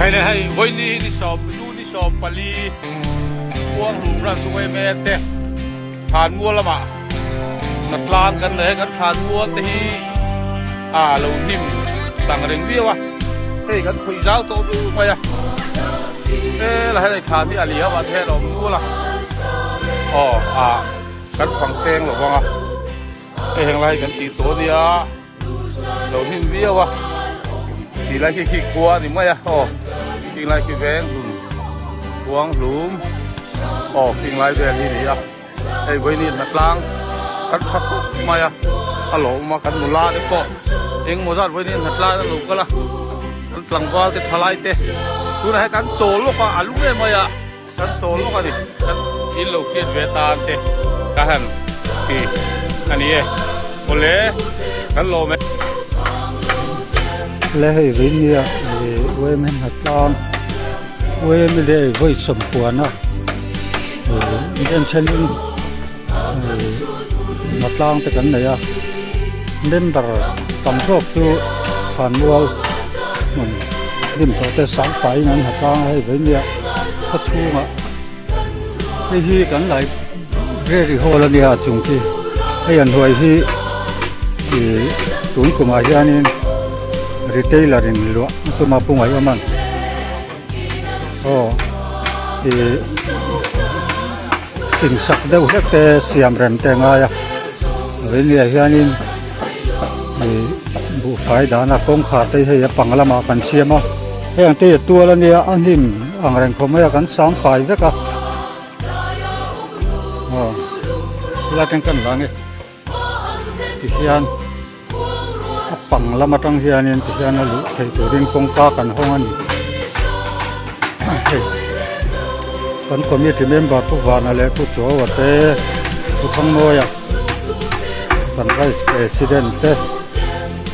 Hei le hei vawiini ni sawm nu ni 14 Khuanghlum ran chu em em te thlanmual lamah hnatlang kan nei a kan thlanmual te hi a lo hnim tang reng viau a hei kan khawih zau tawh viau mai a hela helai thlan hi a liam ah te hian a awm nual a aw ah kan phang seng lo vang a hei heng lai kan tih tawh a nia. Lo hnim viau a ti lai khi khi khua a ni mai a aw khing lai khi veng hlum khuang hlum aw khing lai vel hi a ni a hei vawiin hnatlang kan tha khawp mai a a lawm a kan nula te pawh engemaw zat vawiin hnatlang an lo kal a kan tlangval te thalai te tunah hian kan chawl lawk a a lung em mai a. Kan chawl lawk a ni. Kan in lo hriat ve tan te ka han ti a ni e. Awle kan lawm e. Le hei vei nia UMA hnatlang UMA leh vawi sawmpuana denchhenin hnatlang te kan nei a member tam zawk chu thlanmual hmun hlim tawh te sang faiin an hnatlang a hei vei nia khaw chhungah hei hi kan library hall a nia chung khi hei an hnuai hi ih tun kumah hianin retailer in luah a tum a pu ngaih awm a aw ih insak deuh hlek te siam rem te a ngai a veinia hianin ih buhfai dahna kawngkhar te hei a pang lamah kan siam a hei ang te hi a tual a nia a hnim ang reng khawp mai a kan sang fai vek a aw helai atang kan vang e tihian a pang lam atang hianin tihian a luh theih turin kawngka kan hawng a ni hei kan committee member pu Vana leh pu Chuaua te pu Thangmawia kan vice president te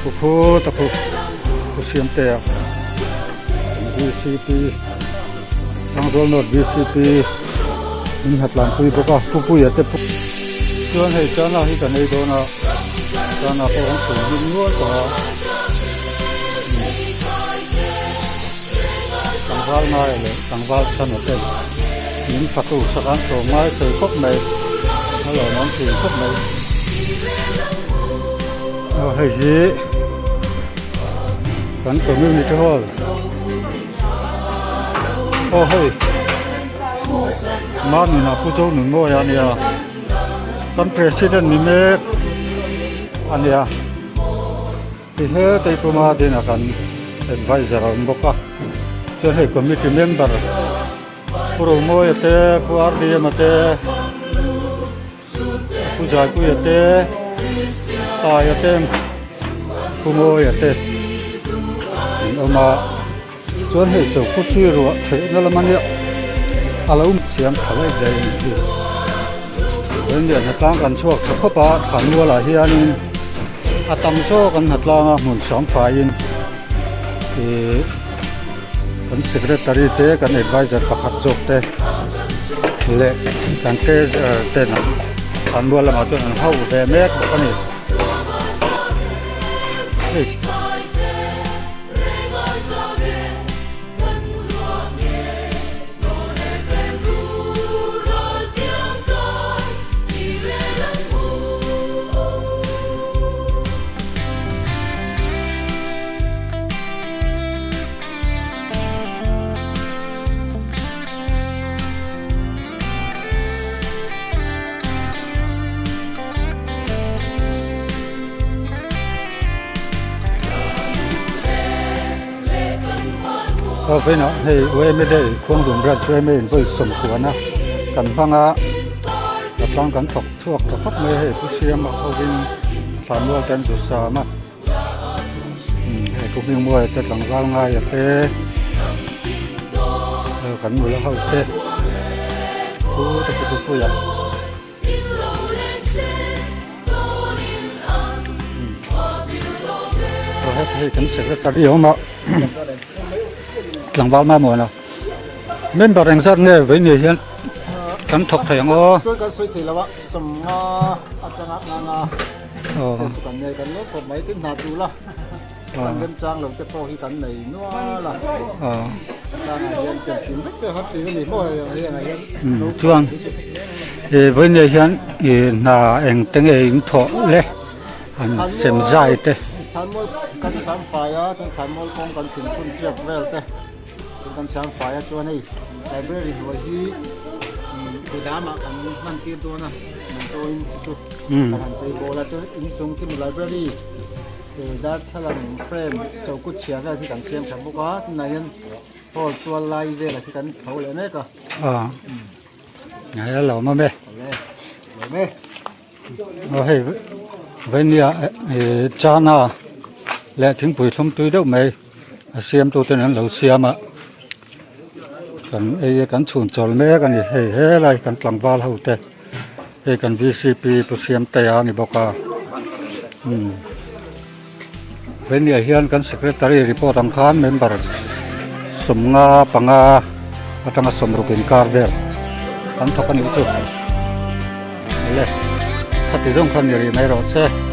pu Khuta khu pu Siamtea kan VCP Thangzawl North VCP min hnatlanpui bawk a pu Puia te pawh chuan hei chana hi kan ei dawn a chana pawh kan chhum hlim nual tawh a tlangval ngai leh tlangval chhan a ten min fatu sak an sawm ngai thei khawp mai a lawmawm thin khawp mai aw hei hi kan community hall. Aw hei Manuna Pu Zo Nunmawia a nia kan president ni mek a nia ti he Teipuma dinah kan adviser a awm bawk a chuan hei committee member Pu Romawia te Pu RDM a te Pu Zaipuia te Taia te Pu Mawia te an awm a chuan hei chawhput hi ruah theihna lam a nia a lo siam tha laih daih a ni hi chuan lian hnatlang kan chhuak tha khawp a thlanmual ah hianin a tam zawk an hnatlang a hmun sam faiin ihh kan secretary te kan adviser pakhat zawk te leh kan treasurer ten an thlanmual lamah chuan an hauh ve mek bawk a ni. Aw vawiinah hei UMA day khuangdum branch UMA in vawi sawmkuan a kan hmang a a tlang kan thawk chhuak tha khawp mai a hei pu siama hovin thlanmual te an zu sam a. Hei pu Hmingmuaia te tlangval ngaia te kan nula ho te pu te pu Puia hei kan secretary a awm a tlangval mamawh a member engzat nge vei ni hian kan thawk thei ang aw. Chuan kan sawi thei lo a 50 atanga nga nga. Kan nei kan lo khawp mai tin hna tul a. Kan remchang lo te pawh hi kan nei nual a. Sangah hian pianchim vek te har tih a ni maw hei ang hengah hian. Chuan vawiin hian hna eng te nge in thawh le an sem zai te. Thlanmual kan siam fai a chuan thlanmual kawng kan thinphun tep vel te chu kan siam fai a chuan hei library hnuai hi kudamah kan hman tir dawn a motor in chu kan han chei bawl a chuan inchung khi library Darthlalang frame chokut chhia vel khi kan siam tha bawk a tunah hian hall chual lai velah khi kan tho leh mek a. Aw ngai a lo awm e. Awle lawm e. Aw hei vainia chana leh thingpui thlum tui deuh mai a siam tu ten an lo siam a kan ei kan chhun chawl mek a ni hei helai kan tlangval ho te. Hei kan vcp pu Siamtea a ni bawk a umm veniah hian kan secretary report ang khan member sawmnga panga atanga sawmruk inkar vel kan thawk a nih chu awle khati zawng khan ni rih mai rawh se.